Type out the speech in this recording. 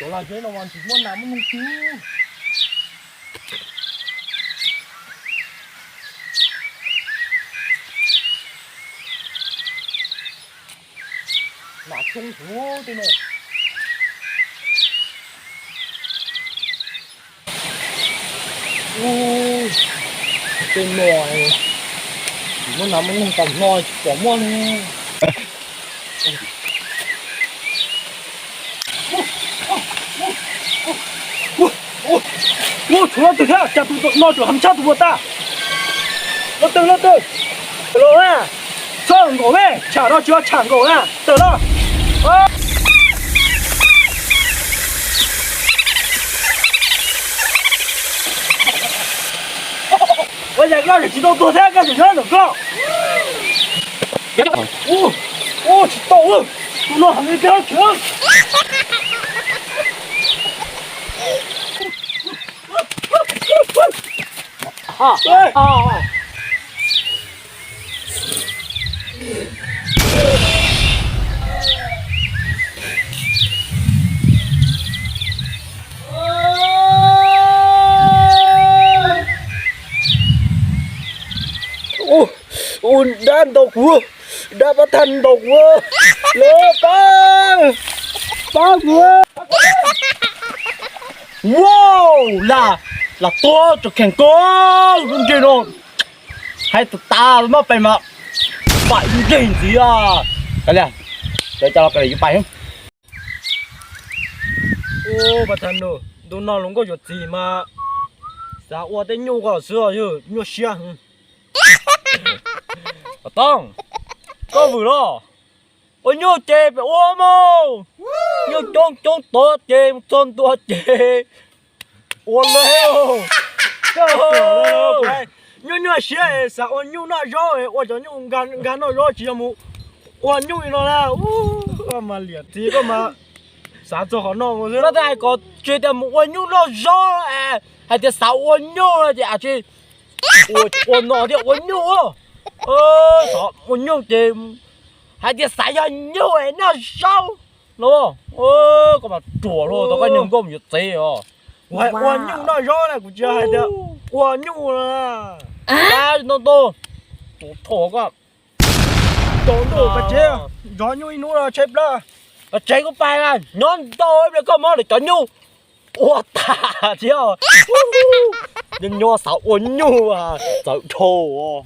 Cov laj zeb no mas tsis muaj nas muaj noog twg. Nas coob heev tej no. Tej no tsis muaj nas muaj noog, tam no tsis pom muaj li. Ua, tshuav leej twg thiab, cas tus no tseem heev tshaj tus ua tag. Leej twg, leej twg? Los na, txhob nkaum me, tsham no tsis yog tsham nkaum na, tawm los. Ua cas koj tsis tau tuag thiab koj tseem nyob ntawm koj? Ua, ua tsis tau, tus no heev li koj tseem. Ua, ua dab ntaus kuv, dab pab thaj ntaus kuv, los pab, pab kuv. Wow, lam, lam tuag tso kheem koj lub ntsej no. Hais tas tas maj pes mas pais lub ntsej ntxiv. Kav liam, cov cas los kav liam yuav pais. Ub, pab thaj nus, ntu no hluas nkauj yuav txiv mas xav ua tej nyuj ko xwb os, yog nyuaj siab. Tooj, koj vwm los? Ua nyuj ces peb ua mog. Nyuj coob coob tod ces mus txog ntua ces ua le. Nyuaj nyuaj siab xav ua nyuj noj zaub, ua cov nyuj nkag noj zaub tsis yog mus ua nyuj li no na. Koj mas liam txiv koj mas xav txog qhov no xwb. Koj twb hais kom tsis tias mus ua nyuj noj zaub, hais tias xav ua nyuj ces tsis ua no thiaj ua nyuj. Xav ua nyuj ces hais tias xav yog nyuj noj zaub no. Koj mas ruam luaj, tau koj niag nkauj mus yuav txiv os. Kuv hais ua nyuj noj zaub na, kuv tsis hais tias ua nyuj na. Ntau ntau, tus thom koj. Tos ntuj pais tsev, zov nyuj ib hnub no tshaib plab. Pais tsev kuv pais, nyob ntau ib pliag koj muab lawv cov nyuj ua tag thiab. Nyob nyob xav ua nyuj, txawv dhau.